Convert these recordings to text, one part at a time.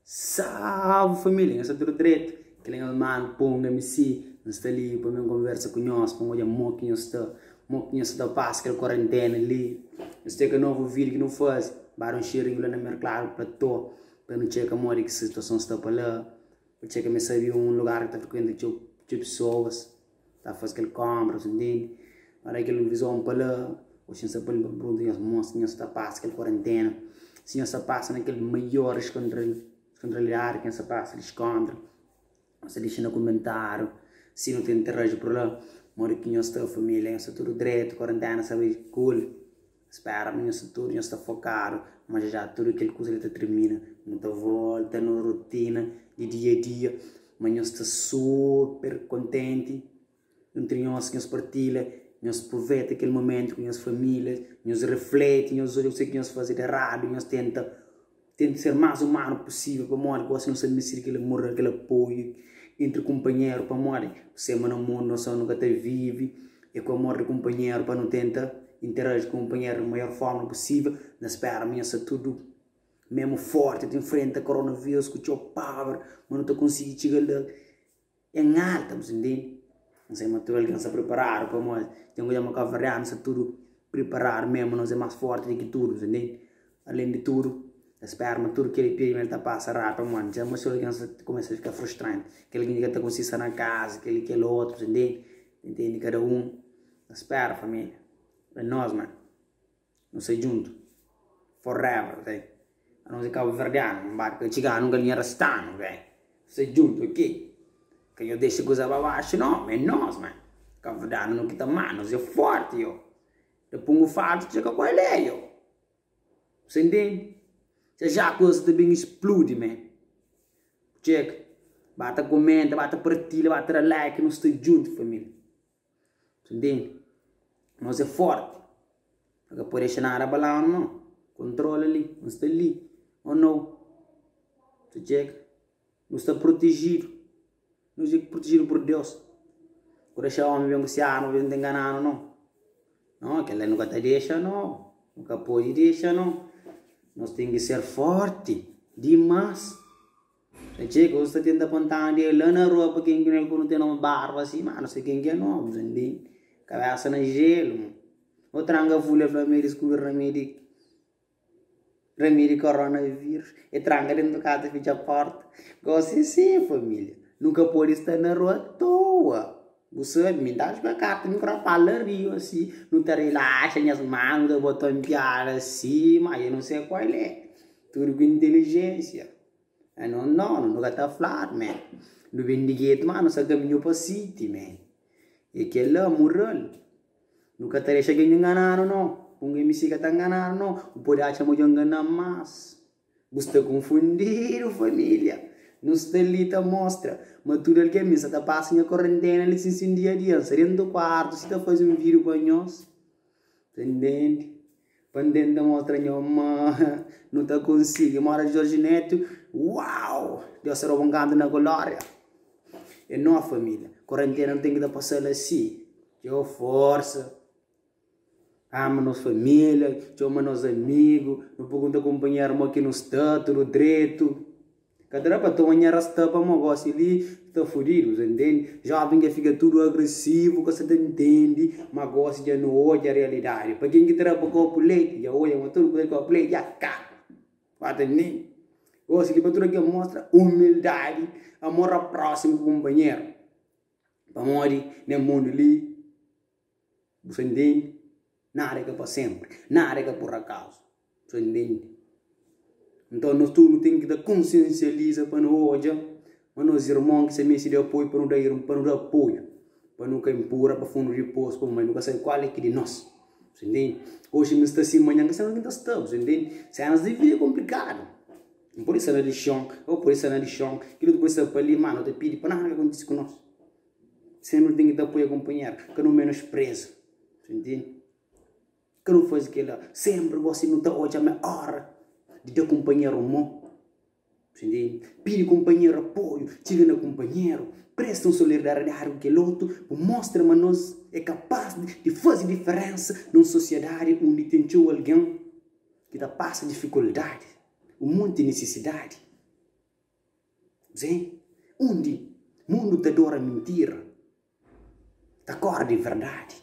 Salve família, nhos sta tudu dretu? Kel é nhos manu Punga MC, N sta li pa ben konversa ku nhos, pa N odja mo ki nhos sta, mo ki nhos sta ta pasa kel kuarentena li. Nhos txeka novu vídiu ki nu faze, ba da un xerinhu la na Merkladu Platô, pa nu txeka modi ki situason sta pa la, pa txeka ma es sabe un lugar ki ta frekuenta txeu txeu pesoas. Ta faze kel konpra, bu ntende? Pa da kel vizon pa la, oxi N sta pa li pa pergunta nhos mos si nhos ta pasa kel kuarentena, si nhos ta pasa na kel maior deskontrolidadi ki nhos ta pasa diskontra, nhos ta dexa na kumentariu si nu ta interaji por la, modi ki nhos sta familia, nhos sta tudu dretu, kuarentena sta bai kul, spera ma nhos sta tudu nhos sta fokadu ma ja ja tudu kel kuza li ta tirmina, nu ta volta nos rotina di dia a dia, ma nhos sta super kontenti entri nhos, nhos partilha, nhos pruveta kel momentu ku nhos familia, nhos refleti, nhos odja kuzê ki nhos faze di eradu, nhos tenta tenta ser más umanu pusível pamodi gosi nu sta meste di kel amor, kel apoiu entri kunpanheru pamodi sema na mundu nos só nu ka ta vive é ku amor di kunpanheru pa nu tenta interaji ku kunpanheru di maior forma pusível na spera ma nhos sta tudu memu forti ta infrenta koronavírus ku txeu power ma nu ta konsigi txiga la. En alta, bu ntende? N sai ma tudu algen sta priparadu pamodi ten ku dja ma kabuverdianu sta tudu priparadu memu, nos é más forti di ki tudu, bu ntende? Alen di tudu, ta spera ma tudu kel epidemia ta pasa rápidu pamodi dja ma si algen sta kumesa fika frustranti, kel algen ki ka ta konsigi sta na kaza, kel-li kel otu, bu ntende? Ntende kada un ta spera familia, é nos man. Nu sta djuntu forever ok Anos é kabuverdianu N ba ka txiganu galinha rastanu ok Nu sta djuntu ok Ka nhos dexa kuza pa baxu no ma é nos man Kabuverdianu no ki ta manda nos é forti yo Da pungu falsu txeka kual é yo Bu sta intende Já já kuza ta ben expludi man Txeka Ba ta komenta ba ta partilha ba ta da like nu sta djuntu familia. Ntende? Nos é forti. Nu ka pode dexa nada abala-nu nau. Kontrola li, nu sta li ô nau. Ta txega. Nu sta protejidu. Nos é protejidu pur Deus. Ka dexa ómi ben ku se arma pa ben ta ingana-nu nau. Nau, kel-la nu ka ta dexa nau. Nu ka pode dexa nau. Nos ten ki ser forti dimás. Ta txega, otus ta tenta pontanu di la na rua pa ken ki nu é ku nu ten un barba si, ma nu sa ken ki é no, bu ntende? Kabesa na jelu, o tranka fulha fla ma e diskubri ramedi, ramedi koronavírus, e tranka dentu kasa fitxa porta, gosi é si familia, nu ka pode sta na rua atoa, bu sabe, mi nta juga karta mi ku rapaz la riu si, nu ta rilaxa nhas manu, nu ta bota un piada si, ma dja nu sai kual é, tudu ku intelijensia. No no, nu ka ta fladu man. Nu ben di getu ma nu sta kaminhu pa city man. E kela mural. Nu ka ta dexa algen ngananu no. Un MC ka ta ngananu no. Bu pode atxa ma dja ngana mas. Bu sta kunfundidu familia. Nu sta li ta mostra ma tudu algen mi sta ta pasa nha korentena li sin sin dia a dia. N sta dentu kuartu si ta faze un video pa nhos. Ta ntende? Pa N tenta mostra nho ma nu ta konsigi. Mora Jorge Neto, uau! Deus ta da-bu un kantu na glória. É no família. Korentena nu ten ki ta pasa-l asi. Txeu forsa. Ama nos família, txoma nos amigu, nu pergunta kunpanheru mo ki nu sta, tudu dretu. Ka ta da pa toma nha rasta pamo gosi li sta fudidu, sa ntende? Joven dja fika tudu agresivu, ka sa ta ntende ma gosi dja nu odja realidadi. Pa ken ki ta da pa kopu leti, dja odja ma tudu kuza di kopu leti dja kaba. Ba ta ntende? Gosi li pa tudu algen mostra umildadi, amor a prosimu ku kunpanheru. Pamodi ne mundu li. Bu sa ntende? Nada é ka pa senpri, nada é ka pur akazu. Bu sa ntende? Nton, nos tudu nu ten ki ta konsiensializa pa nu odja ma nos irmon ki sta meste di apoiu, pa nu da pa nu da apoiu, pa nu ka inpura pa fundu di posu, pamodi nu ka sabe kual é ki di nos. Bu sa ntende? Oji mi sta si, manhan ka sabe undi ki N ta sta. Bu sa ntende? Senas di vida é konplikadu. N pode sta na di xon, bo pode sta na di xon, kel otu pode sta pa li, má nu ta pidi pa nada ka kontise ku nos. Senpri nu ten ki ta apoia kunpanheru, ka nu menospreza. Ta ntende? Ka nu faze kila. Senpri gosi nu ta odja ma é ora di da kunpanheru mon. Ta ntende? Pidi kunpanheru apoiu, txiga na kunpanheru, presta un solidariedadi ku kel otu, bu mostra ma nos é kapas di faze diferensa na un sosiedadi undi ten txeu algen ki ta pasa difikuldadi, un monti nisisidadi. Zé, undi mundu ta adora mintira, ta kóre di verdadi.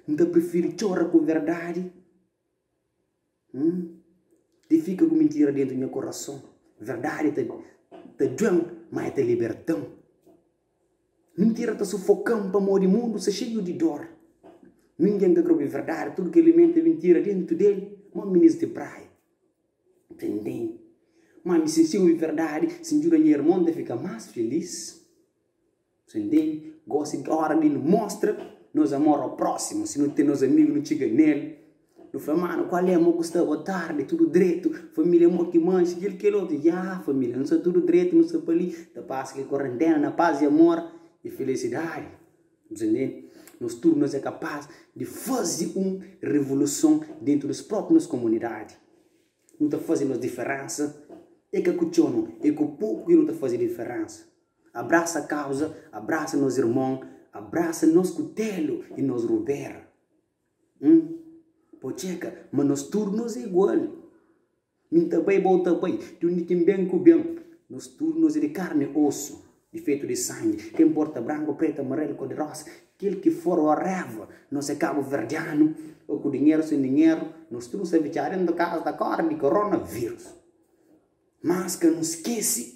N ta prifiri txora ku verdadi di fika ku mintira déntu nha korason. Verdadi ta ta djuda-m, má el ta liberta-m. Mintira ta sufoka-m pamodi mundu sta xeiu di dór. Ningen ka krê obi verdadi, tudu ki alimenta mintira déntu del, má minis di praia. Ntende? Má mi si N sibi verdadi, si N djuda nha irmon, N ta fika más filís. Você ntende? Gósi é óra di nu mostra nos amor ao prósimu. Si nu ten nos amigu, nu txiga nel, nu fla, Manu, kual é? Mo ku sta? Boa tardi, tudu dretu? Família mo ki manxe? Kel kel otu. Ya, família, nu sta tudu dretu, nu sta pa li, ta pasa kel kuarentena na pas i amor i felisidadi. Você ntende? Nos tudu nos é kapás di faze un revoluson dentu nos própi nos komunidadi. Nu ta faze nos diferénsa, é ka ku txeu no, é ku poku ki nu ta faze diferénsa. Abrasa kauza, abrasa nos irmon, abrasa nos kutelu i nos rubera. Hum, bo txeka ma nos tudu nos é igual. Mi N ta bai, bo ta bai, di undi ki N ben ku ben. Nos tudu nos é di karni i osu, di fetu di sangi. Ka inporta branku, pretu, amarelu, kor di rosa, kel ki for, whatever, nos é kabuverdianu, o ku dinheru, sen dinheru, nos tudu sta fitxadu dentu kaza ta kóre di koronavírus. Mas ka nu skese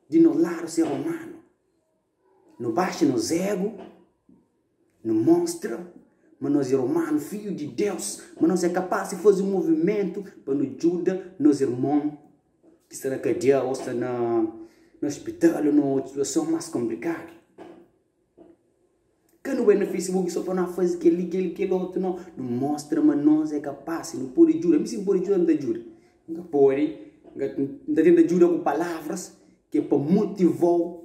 di nos ladu ser umanu. Nu baxa nos egu, nu mostra ma nos é umanu, fidju di Deus, ma nos é kapás di faze un movimentu pa nu djuda nos irmon ki sta na kadia ô sta na ospital ô na otu situason más konplikadu. Ka nu bai na Facebook so pa nu faze kel-li, kel-li, kel otu, no. Nu mostra ma nos é kapás, nu pode djuda. Mi si N pode djuda, N ta djuda. N ka pode, N ta tenta djuda ku palavras ki é pa motiva-u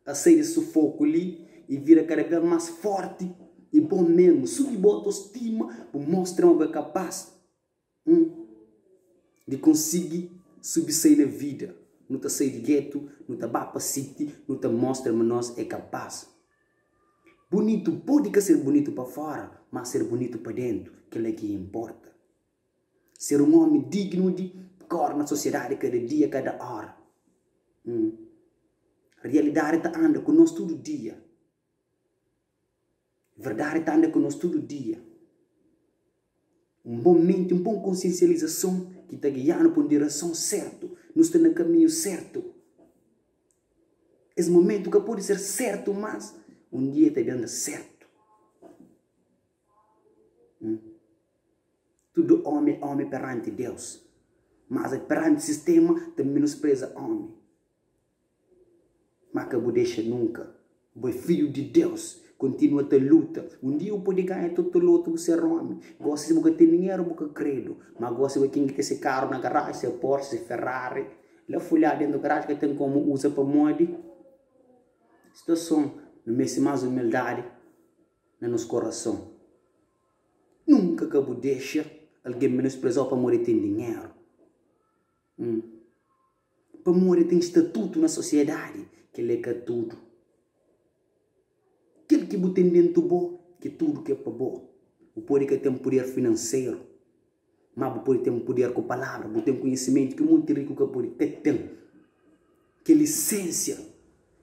a sai di sufoku li i vira kada bes más fórti i bo mésmu. Subi bu autostima, bu mostra ma bu é kapás. Un di konsigi subisai na vida. Nu ta sai di getu, nu ta ba pa siti, nu ta mostra ma nos é kapás. Bunitu pode ka ser bunitu pa fora, má ser bunitu pa dentu, kel-la ki inporta. Ser un ómi dignu di kóre na sosiedadi kada dia, kada óra. Rialidadi ta anda ku nos tudu dia. Verdadi ta anda ku nos tudu dia. Un bon menti, un bon konsiensializason ki ta gia-nu pa un direson sértu. Nu sta na kaminhu sértu. Es momentu ka pode ser sértu, mas un dia ta ben da sértu. Tudu ómi é ómi peranti Deus, mas é peranti sistéma ta menospreza ómi. Má ka bu dexa nunka. Bo é fidju di Deus. Kontinua ta luta. Un dia bu pode ganha totolotu bu ser ómi. Gósi si bu ka ten dinheru bu ka kredu. Má gósi bo ten ki ten se karu na garaji, se Porsche, se Ferrari. La fulhadu dentu garaji ka ten komu uza pamodi situason. Nu meste más umildadi na nos korason. Nunka ka bu dexa algen menospreza-u pamodi el ten dinheru. Pamodi ten statutu na sosiedadi, kel-la é ka tudu. Kel ki bu ten déntu bo, ki tudu ki é pa bo. Bu pode ka ten puder finanseru, má bu pode ten puder ku palavra, bu ten konhisimentu ki monti riku ka pode ka ten. Kel isensia,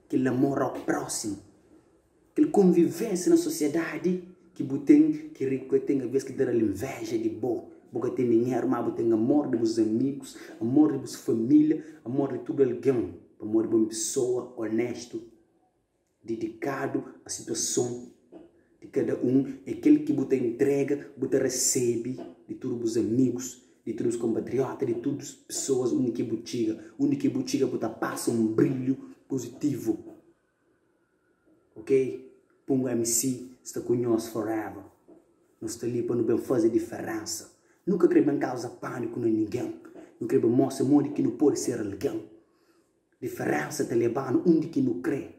kel amor ao prósimu. Kel konvivensia na sosiedadi ki bu ten ki riku ka ten, alvês ki ta da-l inveja di bo. Bu ka ten dinheru, má bu ten amor di bus amigus, amor di bus família, amor di tudu algen, pamodi bo é un pesoa onéstu, didikadu a situason di kada un. É kel ki bu ta intrega, bu ta resebe di tudu bus amigus, di tudu bus konpatriota, di tudu pesoas undi ki bu txiga. Undi ki bu txiga bu ta pasa un brilhu puzitivu. Ok Pungo MC sta ku nhos forever Nu sta li pa nu ben faze diferensa Nu ka kre ben kauza paniku na ningen Nu kre ben mostra modi ki nu pode ser algen Diferensa ta leba-nu undi ki nu kre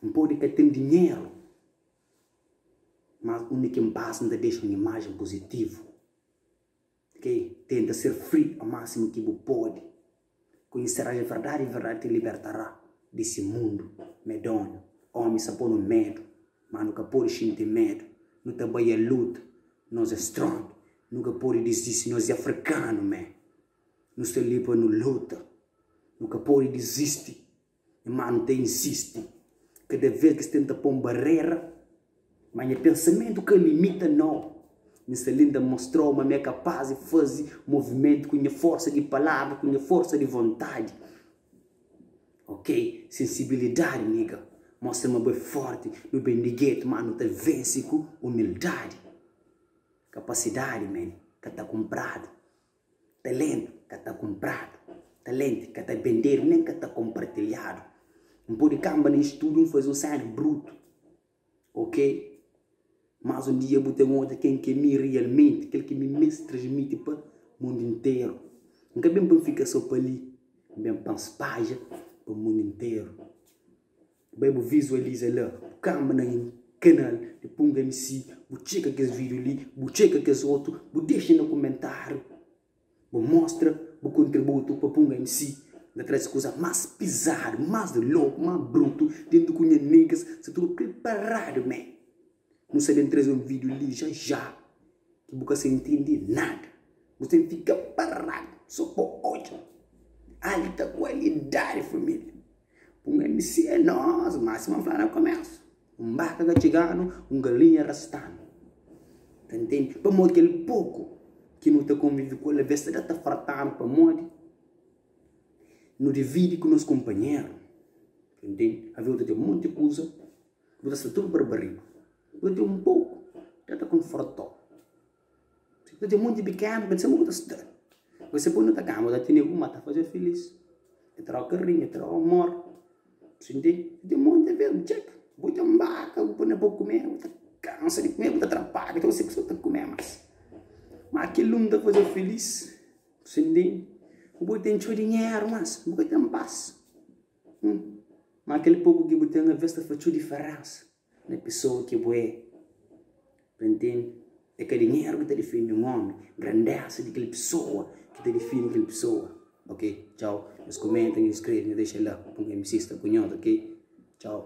N pode ka ten dinheru Mas undi ki N pasa N ta dexa un imajen puzitivu Ok Tenta ser free o masimu ki bu pode Konheserás a verdade e a verdade te libertará desse mundu medonho. Omi sa ponu medu, ma nu ka pode xinti medu. Nu ta bai a luta, nos é strong, nu ka pode disisti, nos é afrikanu mé. Nu sta li pa nu luta, nu ka pode disisti. Ma nu ta insisti. Kada vez ki es tenta pô-m barera, ma nha pensamentu ka limita nau. N sta li N ta mostra-u ma mi é kapaz di faze movimentu ku nha forsa di palavra, ku nha forsa di vontadi. Ok, sensibilidadi nigga, mostra ma bo é forti, nu ben di getu ma nu ta vense ku umildadi. Kapasidadi man, ka ta kunpradu. Talentu ka ta kunpradu, talentu ka ta bendedu nen ka ta konpartilhadu. N pode kanba na studiu N faze un sena brutu, ok? Mas un dia bu ten odja ken ki é mi rialmenti, kel ki mi meste transmiti pa mundu interu. N ka ben pa N fika so pa li, N ben pa N spadja pa mundu interu. Bai bu vizualiza la, bu kanba na kanal di Punga MC, bu txeka kes vídiu li, bu txeka kes otu, bu dexa na kumentáriu, bu mostra bu kontributu pa Punga MC. N ta traze kuza más pizadu, más loku, más brutu, dentu ku nha niggas sta tudu priparadu mé. Nu sta ben traze un vídiu li já já ki bu ka sa intende nada. Bu ten fika paradu so pa odja alta kualidadi família. Un MC é nos, má sima N fla na komésu, un baka ka txiga-nu, un galinha rasta-nu. Ta ntende? Pamodi kel poku ki nu ta konvive ku el, aves ta da ta farta-nu pamodi nu dividi ku nos kunpanheru. Ta ntende? Aves bu ta ten monti kuza, bu ta sta tudu barbaridu, bu ta ten un poku, da ta konforta-u. Bu ten monti pikenu, ka di bu ta sta. Você poi na ta kama, ta tene uma, ta faze filis. E ta dau karinhu, e ta dau amor. Sintende? Bu ten monti aves, bu txeka. Bu ten baka, bu poi na bo kume, bu ta kansa di kume, bu ta trapadja, ta você ku ta kume mas. Ma kel un ta faze filis. Sintende? Bu pode ten txeu dinheru, mas bu ka ten pas. Ma kel poku ki bu ten aves ta faze txeu diferensa. Na pesoa ki bo é. Ta ntende? É ka dinheru ki ta difini un omi, grandesa di kel pesoa ki ta difini kel pesoa. Ok, txau. Nhos komenta, nhos skrebe, nhos dexa la pa un MC sta ku nhos, ok? Txau.